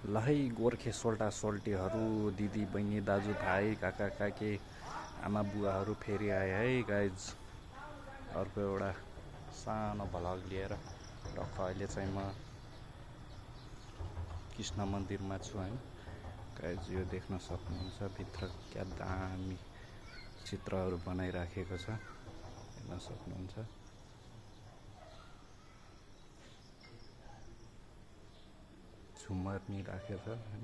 ल है गोर्खे सोल्टा सोल्टीहरू दिदी बहिनी दाजुभाइ काका काकी आमा बुवाहरू फेरि आए है गाइज अर्को एउटा सानो भ्लग लिएर। र अहिले चाहिँ म कृष्ण मन्दिरमा छु हैन गाइज। यो देख्न सक्नुहुन्छ भित्र क्या दामी चित्रहरू बनाइराखेको छ, हेर्न सक्नुहुन्छ। झुमर नि राखेको छ हैन।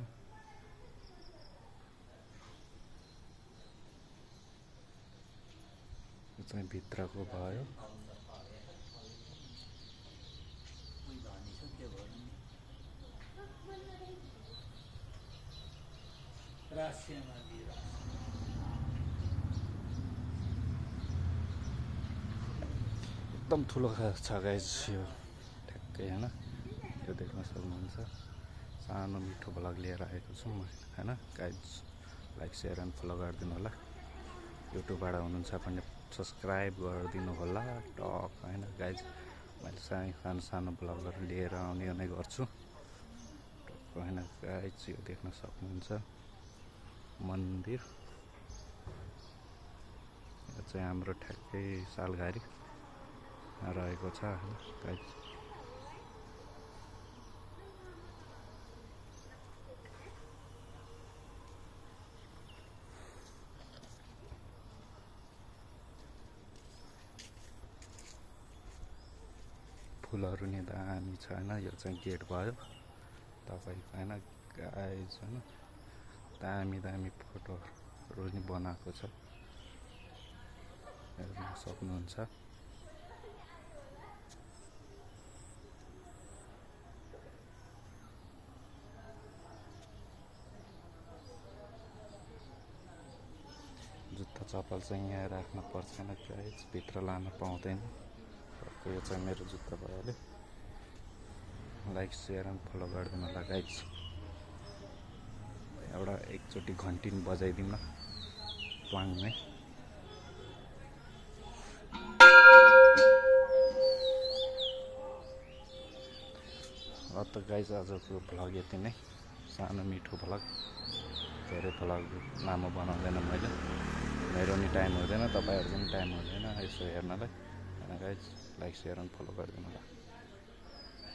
यो चाहिँ भित्रको भयो। एकदम ठुलो छ गाइज यो ठ्याक्कै हैन। यो देख्न सक्नुहुन्छ। सानो मिठो भ्लग लिएर आएको छु म हैन guys. Like share and follow गरिदिनु होला। युट्युबबाट हुनुहुन्छ भने सब्सक्राइब गरिदिनु होला टक हैन गाइज। मैले सानो सानो भ्लगहरू लिएर आउने नै गर्छु टक हैन गाइज। यो देख्न सक्नुहुन्छ मन्दिर। यो चाहिँ हाम्रो ठ्याक्कै सालघारी रहेको छ हैन गाइज। फुलहरू नि दामी छ हैन। यो चाहिँ गेट भयो तपाईको हैन गाइज हैन। दामी दामी फोटोहरू नि बनाएको छ, हेर्न सक्नुहुन्छ। जुत्ता चप्पल चाहिँ यहाँ राख्न पर्दैन गाइज, भित्र लान पाउँदैन। यो चाहिँ मेरो जुत्ता भइहाल्यो। लाइक शेयर एन्ड फलो गरिदिनु होला गाइज। एउटा एकचोटि घन्टी बजाइदिउँ न प्वाङमै। त गाइज आजको भ्लग यति नै, सानो मिठो भ्लग। धेरै भ्लग लामो बनाउँदैन मैले, मेरो नि टाइम हुँदैन, तपाईँहरूको पनि टाइम हुँदैन यसो हेर्नलाई हैन guys. Like share and follow गरिदिनु होला।